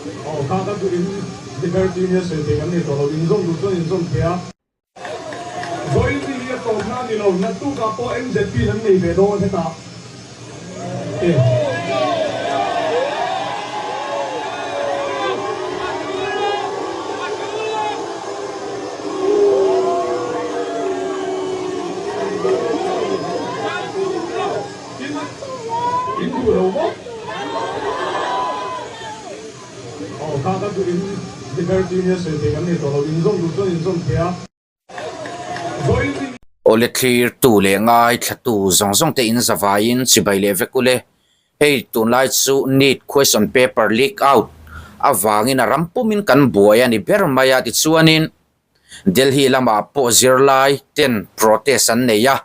Aw kha ka duh in Liberty nia sawi thei kan nei tawh lo, inzawm duh chuan inzawm thei a. Vawiin ni hi a tawpna a ni lo, naktukah pawh MZP in an nei ve dawn hetah. In duh lo maw? Aw kha ka duh in Liberty nia sawi thei kan nei tawh lo, inzawm duh chuan inzawm thei a. Awle thlirtu leh ngaithlatu zawng zawng te in zavaiin chibai leh vek ule. Hei tunlai chu NEET question paper leak out avangin a ram pumin kan buai a ni ber mai a tichuanin Delhi lamah pawh zirlai ten protest an nei a,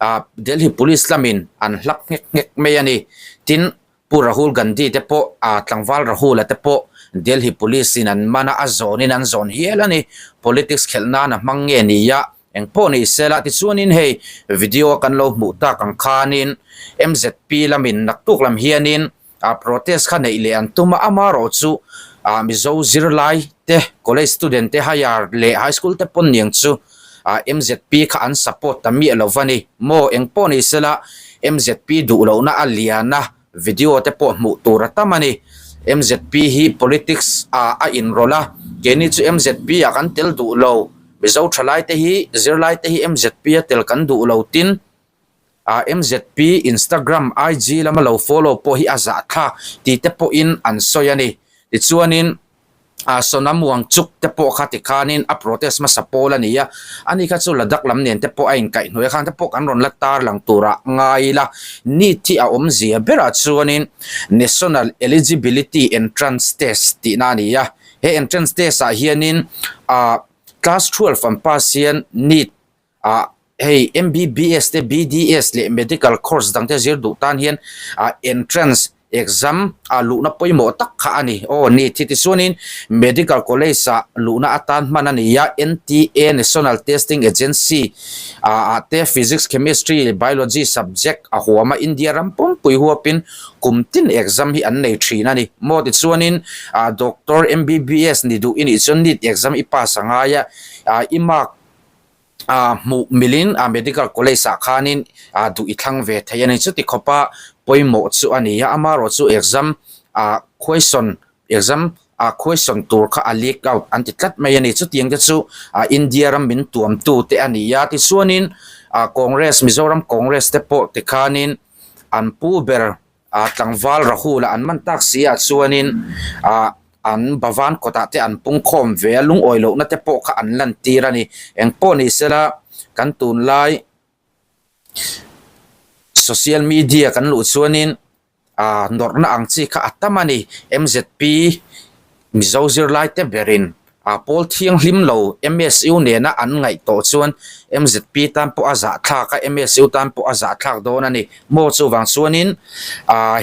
ah Delhi police lamin an hlak nghek nghek mai a ni. Tin Pu Rahul Gandhi te pawh a tlangval Rahul-a te pawh Delhi Police in an man a, a zawnin an zawn hial a ni. Politics khelh nan a hmang nge ni a, eng pawh ni sela tichuanin hei video a kan lo hmuh tak ang khanin MZP lamin naktuk lam hianin a protest kha neih leh an tum a, amaherawh chu ah Mizo zirlai te college student te higher leh high school te pawn niang chu ah MZP kha an support ta miah lo va ni maw eng pawh ni sela MZP duh lohna a lian a video te pawh hmuh tur a tam a ni MZP hi politics ah a inrawlh a keini chu MZP ah kan tel duh lo Mizo thalai te hi zirlai te hi MZP a tel kan duh lo tin ah MZP Instagram IG lama lo follow pawh hi a zahthlak tih te pawhin an sawi a ni tichuanin ah Sonam Wangchuk te pawh kha tikhanin a protest hmasa pawl a ni a, ani kha chu Ladakh lam nen te pawh a inkaihhnawih a khan te pawh kan rawn la tar lang turah ngai ila NEET hi a awmzia berah chuanin National Eligibility Entrance Test tihna a ni a, he entrance test ah hianin ah class 12 an pass hian NEET ah hei MBBS te BDS leh medical course dang te zir duh tan hian ah entrance exam ah luhna pawimawh tak kha a ni. Aw ni thi tichuanin medical college ah luhna atan hman a ni a, NTA National Testing Agency ah ah te physics, chemistry, biology subject a huam a, India ram pumpui huapin kum tin exam hi an nei thin a ni. Maw tichuanin ah doctor MBBS ni duh i nih chuan NEET exam i pass a ngai a, ah i mark ah hmuh milin ah medical college ah khanin ah duh i thlang ve thei a ni. Chuti khawpa pawimawh chu a ni a, amaherawh chu exam ah question exam ah question tur kha a leak out an ti tlat mai a ni. Chutiang te chu ah India ram min tuamtu te a ni a, tichuanin ah Congress Mizoram Congress te pawh tikhanin an pu ber ah tlangval Rahul a an man tak si ah chuanin ah an Bhavan kawtah te an pung khawm ve a lungawi lohna te pawh kha an lan tir a ni. Eng pawh ni sela kan tunlai social media kan luh chuanin ah nawrhna ang chi kha a tam a ni. MZP Mizo zirlai te berin A pawl thianghlim lo MSU nena an ngaih tawh chuan MZP tan pawh a zahthlak a, MSU tan pawh a zahthlak dawn a ni. Maw chuvang chuanin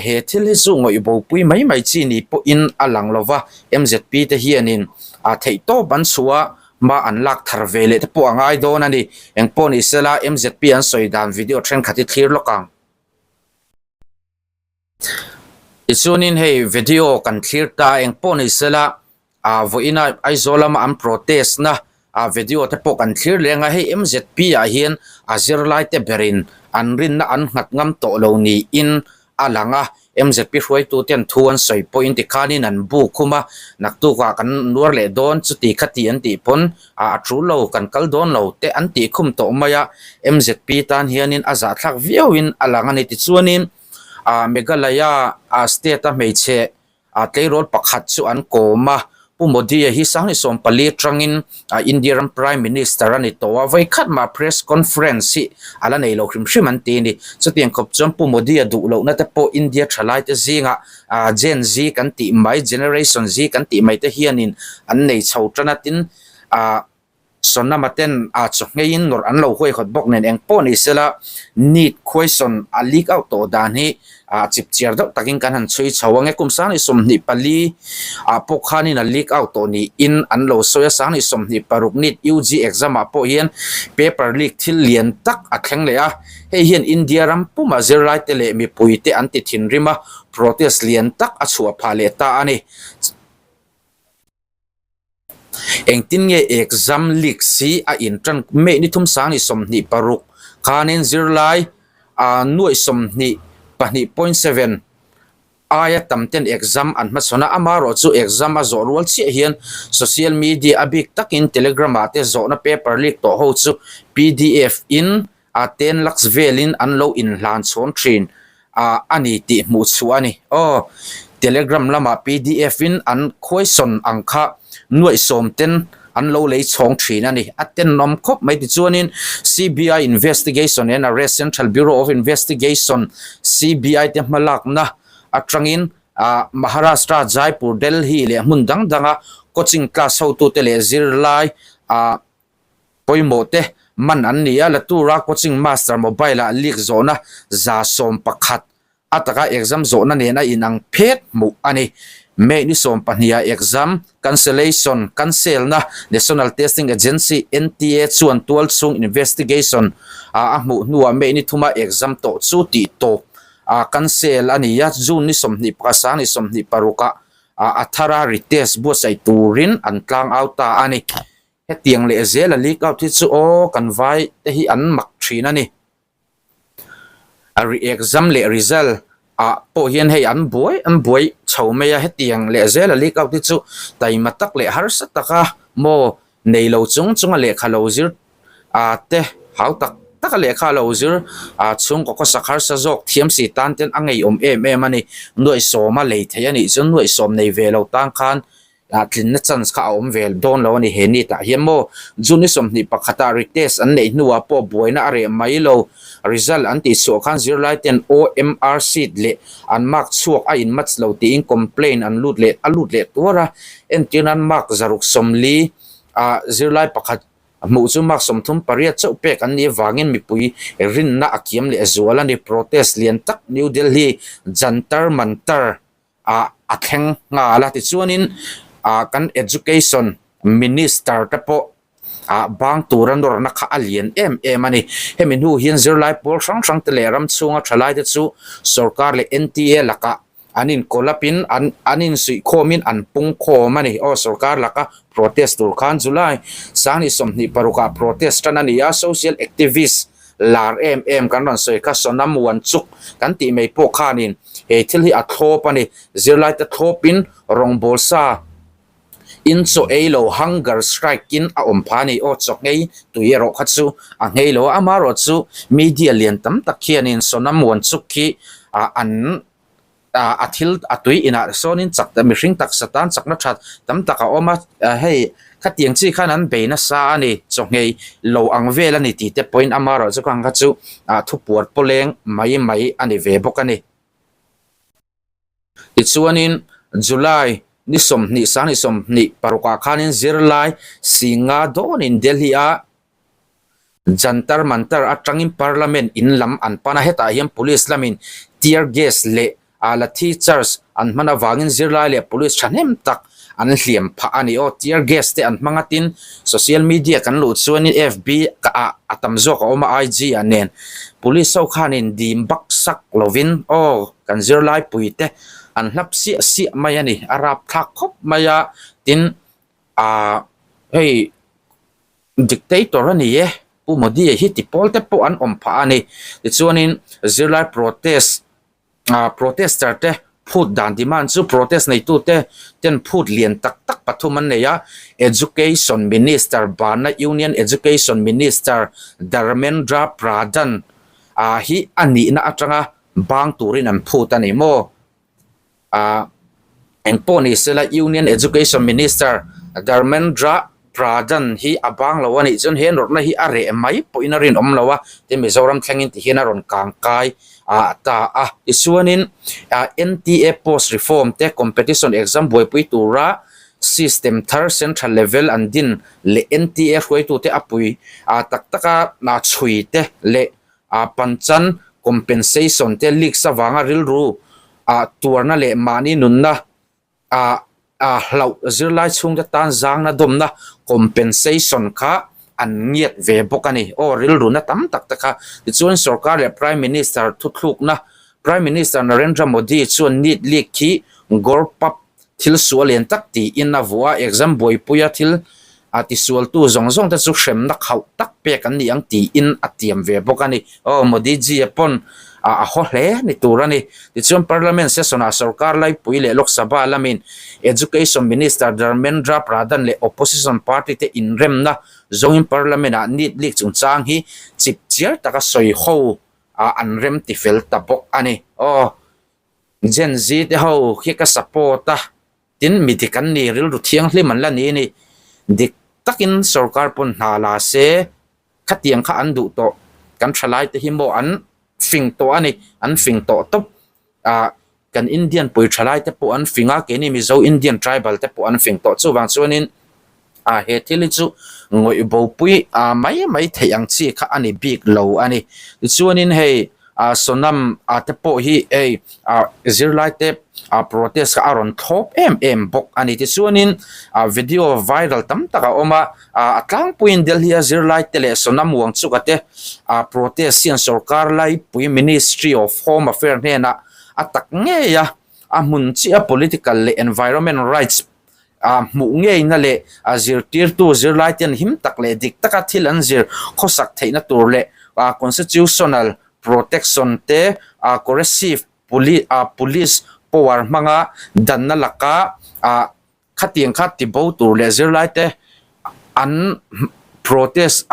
he thil hi chu ngawih bopui mai mai chi ni pawhin a lang lo va, MZP te hianin theihtawp an chhuah a, hma an lak thar ve leh te pawh a ngai dawn a ni. Engpawh ni sela MZP an sawi dan video thenkhat hi thlir lawk ang. Tichuanin hei video kan thlir ta a engpawh ni sela ah vawiina Aizawl lama an protest na ah video te pawh kan thlir leng a hei M_Z_P ah hian a zirlai te berin an rinna an nghat ngam tawh lo niin a lang a M_Z_P hruaitu ten thu an sawi pawhin tikhanin an bu khum a naktuk ah kan nuar leh dawn chuti khati an tih pawn ah a tul lo kan kal dawn lo te an tih khum tawh mai a M_Z_P tan hianin a zahthlak viauin a lang a ni tichuanin. ah Meghalaya ah state a hmeichhe ah tleirawl pakhat chu an kawm a, Pu Modi a hi Sanghnih 14 atangin ah India ram Prime Minister a ni tawh a, vawikhat mah press conference hi a la nei lo hrim hrim an ti a ni. Chutiang khawp chuan Pu Modi a duh lohna te pawh India thalai te zingah ah Gen Z kan tih mai, Generation Z kan tih mai te hianin an nei chho tan a tin ah Sonama ten a chawhngeiin nawrh an lo huaihawt bawk nen eng pawh ni sela NEET question a leak out tawh dan hi a chip chiar deuh takin kan han chhui chho ang e. Kum 2024 ah pawh khanin a leak out tawh niin an lo sawi a, 2026 NEET UG exam ah pawh hian paper leak thil lian tak a thleng leh a, hei hian India ram puma zirlai te leh mipui te an ti thinrim a, protest lian tak a chhuah phah leh ta a ni. Engtin nge exam leak si a intan May ni thum sang ni 26 khanin zirlai a nuaih 22.7 aia tam ten exam an hmachhawn a, amaherawh chu exam a zawh rual chiah hian social media a bik takin Telegram ah te zawhna paper leak tawh ho chu pdf in a 10 lakhs velin an lo inhlan chhawn thin a a ni tih hmuh chhuah a ni. Aw, Telegram lamah pdf in an khuaisawn ang kha nuaih sawm ten an lo lei chhawng thin a ni. A tenawm khawp mai tichuanin CBI Investigation and Arrest Central Bureau of Investigation, CBI, te hmalakna atangin Maharashtra, Jaipur, Delhi leh hmun dang danga coaching class hotute leh zirlai pawimawh te man an ni a. Latura coaching master mobile ah leak zawhna 111 A taka exam zawhna nen a inang phet hmuh a ni. May ni 12 ah exam cancellation, cancel-na, National Testing Agency, NTA, chuan tual chhung investigation a a hmuh hnuah May ni thuma exam tawh chu tih tawp a cancel a ni a, June ni 21 sang ni 26 ah a thara retest buatsaih turin an tlang au ta a ni. Hetiang leh zela leak out hi chu aw kan vai te hi an mak thin a ni. A exam leh result ah pawh hian hei an buai an buai chho mai a hetiang leh zel a leak out hi chu taima tak leh harsa taka maw nei lo chung chunga lehkha lo zir ah te hau tak taka lehkha lo zir ah chhungkaw khawsak harsa zawk thiam si tan ten a ngeiawm em em a ni nuaih sawma lei theih a nih chuan nuaih sawm nei ve lo tan khan Ah tlinna chance kha a awm ve dawn lo a ni he ni tah hian maw June ni 21 ah retest an neih hnuah pawh buaina a reh mai lo. Result an tih chhuah khan zirlai ten OMR sheet leh an mark chhuak a in match lo tiin complaint an lut leh a lut leh tuar a. Entir nan mark 640 ah zirlai pakhat hmuh chu mark 38 chauh pek an nih avangin mipui rinna a kiam leh zual a ni. Protest lian tak New Delhi Jantar Mantar ah a thleng nghal a tichuanin ah kan education minister te pawh ah bang tura nawrna kha a lian em em a ni hemi hnu hian zirlai pawl hrang hrang te leh ram chhunga thalai te chu sorkar leh N_T_A lakah an in collab in an an insuih khawm in an pung khawm a ni aw sorkar laka protest tur khan July 26 ah protest tan a ni a social activist lar em em kan rawn sawi kha Sonam Wanchuk kan tih mai pawh khanin he thil hi a thlawp a ni. Zirlaite thlawpin rawngbâwl sa in chaw ei lo hunger strike in a awm phah a ni. Aw chaw nghei tui erawh kha chu a nghei lo a, amaherawh chu media lian tam tak hianin Sonam Wanchuk hi an ah a thil a tui inah sawnin chak mihring taksa tan chakna that tam tak a awm a hei khatiang chi khan an bei nasa a ni chawhngei lo ang vel a ni tih te pawhin amaherawh chu khang kha chu ah thupuar pawleng mai mai a ni ve bawk a ni. Tichuanin July ni 20 sang ni 26 ah khanin zirlai Singha dawnin Delhi a Jantar Mantar atangin Parliament in lam an pan a, hetah hian Police lamin tear gas leh lathi charge an hman avangin zirlai leh Police thahnem tak an hliam phah a ni. Aw tear gas te an hmang a tin social media kan luh chuanin FB ah a tam zawk a awm a IG ah nen Police ho khanin dim bak sak lovin aw kan zirlai pui te an hlap siah siah mai a ni a rapthlak khawp mai a tin ah hei. Dictator a ni e, Pu Modi-a hi ti pawl te pawh an awm phah a ni. Tichuanin zirlai protest ah protester te phut dan demand chu protest neitute ten phut lian tak tak pathum an nei a, Education Minister Bana Union Education Minister Dharmendra Pradhan ah hi a nihna atanga bang turin an phut a ni maw? Ah eng pawh ni sela Union Education Minister Dharmendra Pradhan hi a bang lo a nih chuan he nawrhna hi a reh mai pawhin a rinawm lo a, tin Mizoram thlengin ti hian a rawn kang kai ah ta a. Tichuanin ah NTA post reform te competition exam buaipui tura system thar central level an din leh NTA hruaitute a pui ah tak taka chhui te leh ah panchan compensation te leaks avanga rilru ah tuarna leh mahni nunna ah ah hlauh zirlai chhungte tan zangna dawmna compensation kha an ngiat ve bawk a ni. Aw rilruna tam tak te kha tichuan sorkar leh Prime Minister thuthlukna Prime Minister Narendra Modi chuan NEET leak hi Gorpap thil sual lian tak tiin a vuah a, exam buaipuia thil. A tisualtu zawng zawng te chu hremna khauh tak pek an ni ang tiin a tiam ve bawk a ni. Aw, Modi ji a pawn a a haw hle ni tur a ni. Tichuan Parliament session ah sorkar laipui leh Lok Sabha lamin Education Minister Dharmendra Pradhan leh Opposition party te inremna zawngin Parliament ah NEET leak chungchang hi chip chiar taka sawi ho ah an rem ti fel ta bawk a ni. Aw, Gen Z te ho khi ka support a. Tin, mi dik an ni, rilru thianghlim an la ni ni. Dik takin sorkar pawn hna la se, khatiang kha an duh tawh. Kan thalai te hi maw an fing tawh a ni, an fing tawh tawp. Ah, kan Indian pui thalai te pawh an fing a, keini Mizo Indian tribal te pawh an fing tawh. Chuvang chuanin ah he thil hi chu ngawih bopui ah mai mai theih ang chi kha a ni bik lo a ni. Tichuanin hei ah Sonam ah te pawh hi hei ah zirlai te ah protest kha a rawn thlawp em em bawk a ni. Tichuanin ah video viral tam tak a awm a, ah a tlangpuiin Delhi a zirlai te leh Sonam Wangchuk-a te ah protest hian sorkar laipui Ministry of Home Affairs hnenah a tak ngei a, a hmun chiah a political leh environment rights A hmuh ngeina leh a zirtirtu zirlai ten him tak leh dik taka thil an zir khawsak theihna tur leh constitutional protection te coercive police power hmanga danna laka khatiang kha tibo tur leh zirlai te an protest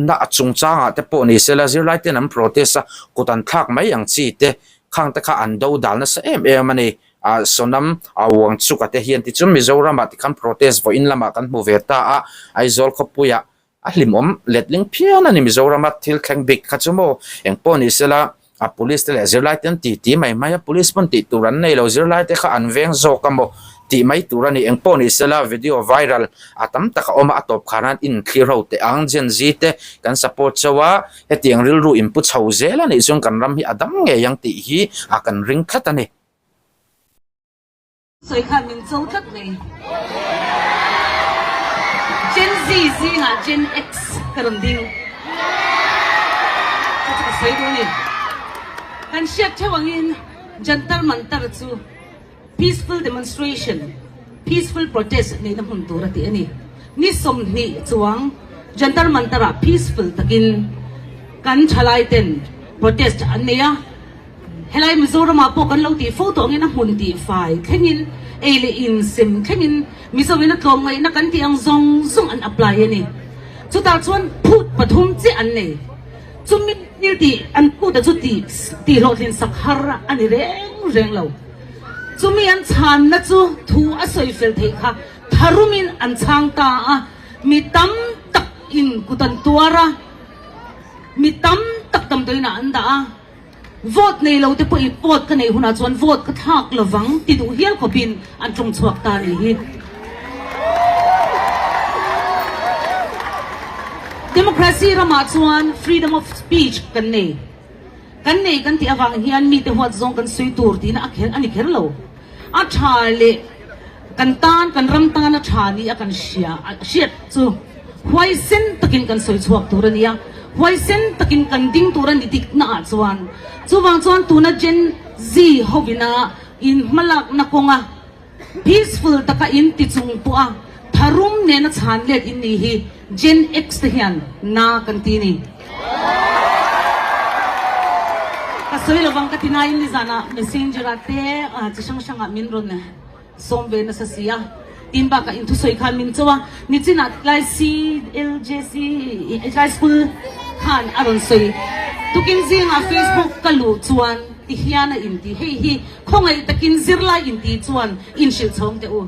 na a chungchangah te pawh ni sela zirlai ten an protest a kut an thlak mai ang chi te khang te kha an do dal nasa em em a ni. Ah Sonam ah Wangchuk-a te hian tichuan Mizoram-ah tikhan protest vawiin lamah kan hmu ve ta a, Aizawl khawpuiah a hlimawm letling phian a ni Mizoram-a thil thleng bik kha chu maw eng pawh ni sela a police te leh zirlai te an ti ti mai mai a, police pawn tih tur an nei lo zirlai te kha an veng zawk a maw tih mai tur a ni eng pawh ni sela video viral a tam tak a awm a, a tawp khan an inthlir ho teh ang Gen Z te kan support chauh a hetiang rilru inpu chho zel a nih chuan kan ram hi a dam ngei ang tih hi a kan ring tlat a ni. Sawi khan min cho tlat mai. Gen Z zingah Gen X ka rawn ding. Chu chu ka sawi duh a ni. Kan hriat theuh angin Jantar Mantar chu peaceful demonstration, peaceful protest neihna hmun tur a tih a ni. Ni 20 chuang Jantar Mantar-ah peaceful takin kan thalai ten protest an nei a. Helai Mizoramah pawh kan lo tih fo tawh angin a hmun tih fai thlengin ei leh in sem thlengin Mizoin a tlawm ngaihna kan tih ang zawng zawng an apply a ni. Chutah chuan phut pathum chiah an nei. Chumi thil tih an phut a chu tih tih hlawhtlin sak har a ni reng reng lo. Chumi an chhanna chu thu a sawi fel theih kha tharumin an chhang ta a, mi tam tak in kut an tuar a, mi tam tak damdawiinah an dah a. Vote nei lo te pawh i vote ka neih hunah chuan vote ka thlak lovang ti duh hial khawpin an tawng chhuak ta a nih hi. Democracy ramah chuan freedom of speech kan nei. Kan nei kan tih avang hian mite huat zawng kan sawi tur tihna a kher a ni kher lo. A tha leh kan tan, kan ram tan a tha ni a kan hria, hriat chu huaisen takin kan sawi chhuak tur a ni a, huaisen takin kan ding tur a ni dikna ah chuan. Chuvang chuan tuna Gen Z hovina in hmalakna kawnga peaceful taka in ti chung pawh a tharum nena chhan let in ni hi Gen X te hian na kan ti ni. Ka sawi lovang ka ti nain nizanah messenger ah te chi hrang hrangah min rawn sawm ve nasa si a, tin bakah in thusawi khan min cho a, nichinah tlai CLJC tlai school khan a rawn sawi. Tukin zingah Facebook ka luh chuan ti hian a inti, hei hi khawngaih takin zirlai inti chuan inhrilh chhawng teh u.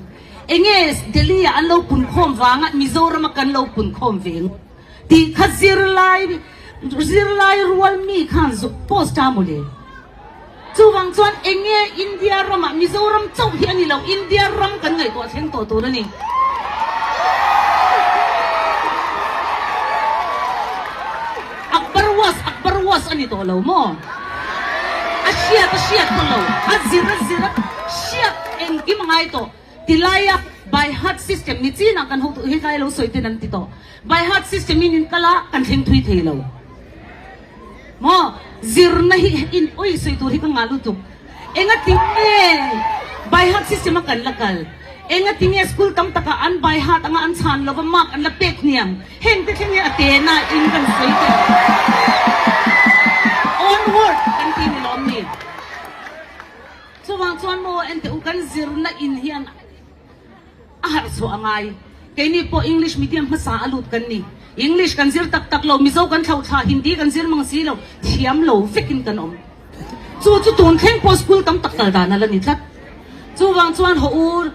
Enge Delhi ah an lo punkhawm vanga Mizoram a kan lo punkhawm ve ngawt tih kha zirlai zirlai rual mi khan zuk post a mawle. Chuvang chuan enge India ramah Mizoram chauh hi a ni lo, India ram kan ngaihtuah thleng tawh tur a ni. Akbar was Akbar was a ni tawh lo maw? A hriat a hriat pawh lo, a zir a zir a hriat engkim a ngai tawh. Tilaia by heart system ni chinah kan hotu hetlai lo sawi ten an ti tawh. By heart system in in kal a kan thleng thui thei lo maw? Zirna hi in awi sawi tur hi ka ngah lutuk. Enga ti nge by heart system a kan la kal? Engatinge school tam takah an by heart anga an chhan lova mark an la pek hniam? Heng te thleng hian a tena in kan sawi teh. Onward kan ti ni lawm ni? Chuvang chuan maw enteh u kan zirna in hian a harh chhuah a ngai. Keini pawh English medium hmasa a lut kan ni. English kan zir tak tak lo, Mizo kan thlauh thla, Hindi kan zir mang si lo, thiam lo vekin kan awm. Chu chu tun thleng pawh school tam tak kal dan a la ni tlat. Chuvang chuan haw u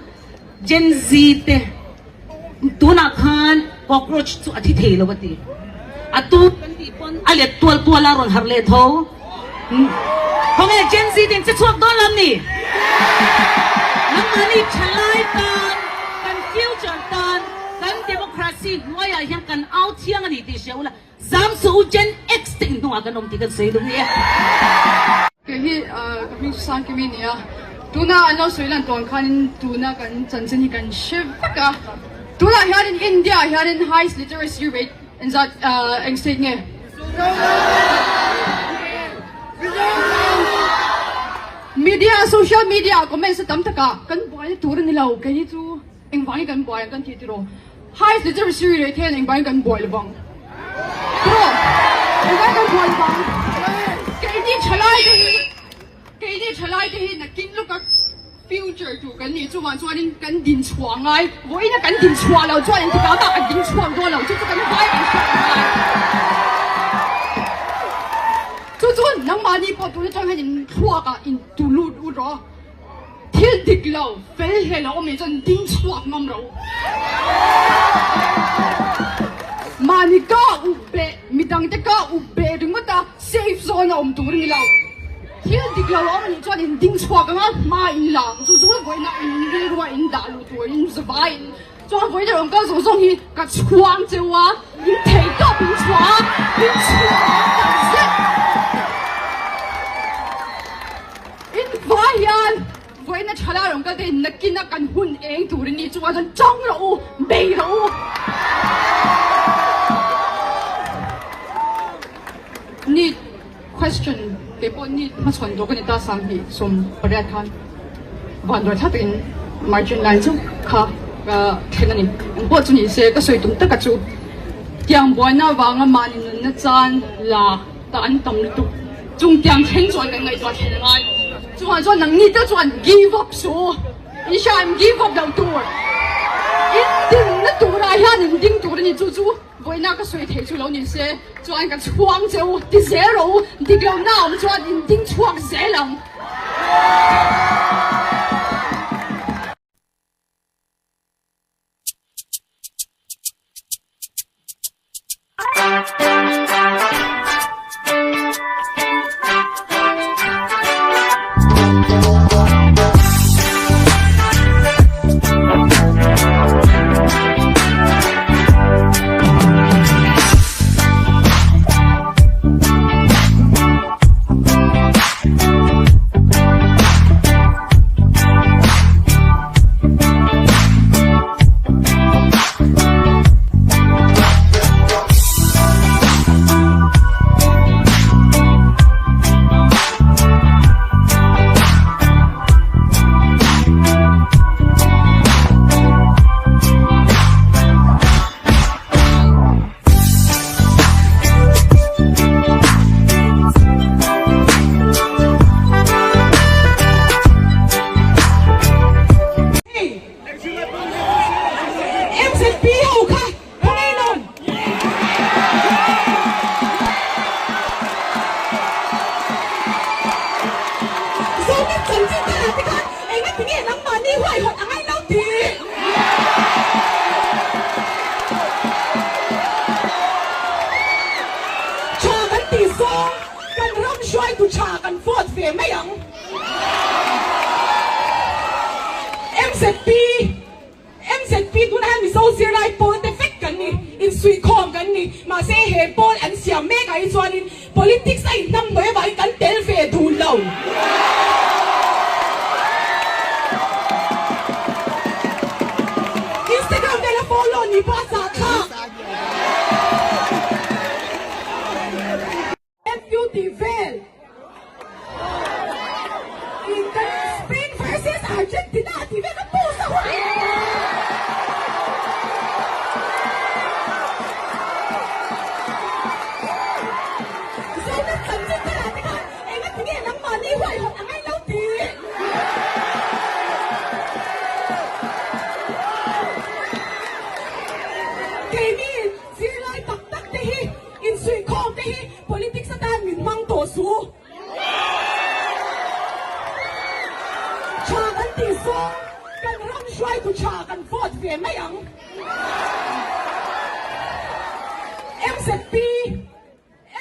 Gen Z te tunah khan cockroach chu a thi thei lo a ti. A tu kan tih pawn a let tual tual a rawn harh leh tho. Khawnge Gen Z te in che chhuak dawn lam ni? Nangmahni thalai tan, kan future tan, kan democracy hnuaiah hian kan au thiang a ni tih hria ula. Zam suh u Gen X te in hnungah kan awm tih kan sawi duh nia. Kei hi ka hming chu Sangkimi a ni a, tuna an lo sawi lan tawn khanin tuna kan chanchin hi kan hre vek a. Tunah hianin India ah hianin highest literacy rate engzat eng state nge? Media social media ah comments a tam takah kan buaina tur a ni lo kei hi chu. Engvangin kan buai ang kan tih tiraw? Highest literacy rate hian engvangin kan buai lovang tiraw? Engvangin kan buai lovang? Keini thalai te hi, keini thalai te hi nakin lawka future tur kan nih chuvang chuanin kan din chhuah ngai. Vawiina kan din chhuah lo chuan engtikah mah kan ding chhuak dawn lo. Chu chu kan vai kan hriat a ngai. Chu chu nangmahni pawh tun atang hian in thluakah in tu lut ut rawh. Thil dik lo, fel hle lo awm nih chuan ding chhuak ngam ro. Mahni ka up beh, midangte ka up beh ringawt a, safe zone a awm tur a ni lo. Thil dik lo a awm anih chuan in ding chhuak ang a, hma in la ang chu chu vawiina in rilrua in dah luh tur in zavai in chuan vawiina rawn kal zawng zawng hi ka chhuang cheu a, in thei tawp in chhuah a, in chhuah ang takzet. In hma hian vawiina thala rawn kal te nakin a kan hun eng tur in ni chungah chuan tawng rawh u, bei rawh u. Neet question kei pawh neet hmachhawn tawh ka ni ta 28 khan vanduai thla takin margin line chu kha ka thlen a ni. Engpawh chu ni se ka sawi tum taka chu tiang buaina avanga mahni nunna chan la ta an tam lutuk. Chung tiang thleng chuan kan ngaihtuah thlen a ngai. Chuvang chuan nangni te chuan give up su. In hria em give up loh tur. In dinna turah hian in ding tur a ni. Chu chu vawiina ka sawi thei chu lo ni se chuan ka chhuang che u ti zel rawh u. Dik lohna awm chuan in ding chhuak zel ang. MZP ho kha khawngaih nawn. Zonet chanchin te lah te khan engati nge nangmahni huaihawt a ngai lo tih. Tha kan tih zawng kan ram hruaitu tha kan vote ve mai ang. MZP MZP tunah hian Mizo zirlai pawl te vek kan ni, insuihkhawm kan ni. Mahse he pawl an siam mek ah hi chuanin politics a inhnamhnawih avangin kan tel ve duh lo. Instagram vela follow ni pawh a zahthlak. FU tih vel in kan Spain versus Argentina tih vel ka post a hun. zawng kan ram hruaitu tha kan vote ve mai ang. MZP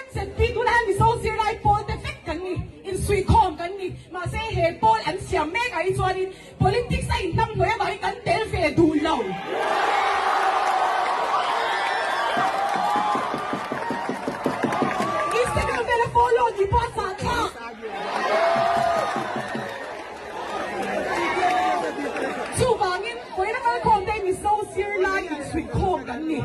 MZP tunah hian Mizo zirlai pawl te vek kan ni, insuihkhawm kan ni. Mahse he pawl an siam mek ah hi chuanin politics a inhnamhnawih avangin kan tel ve duh lo. Instagram vela follow tih pawh a zahthlak. Chuvangin vawiin a kalkhawm te hi Mizo zirlai insuihkhawm kan ni.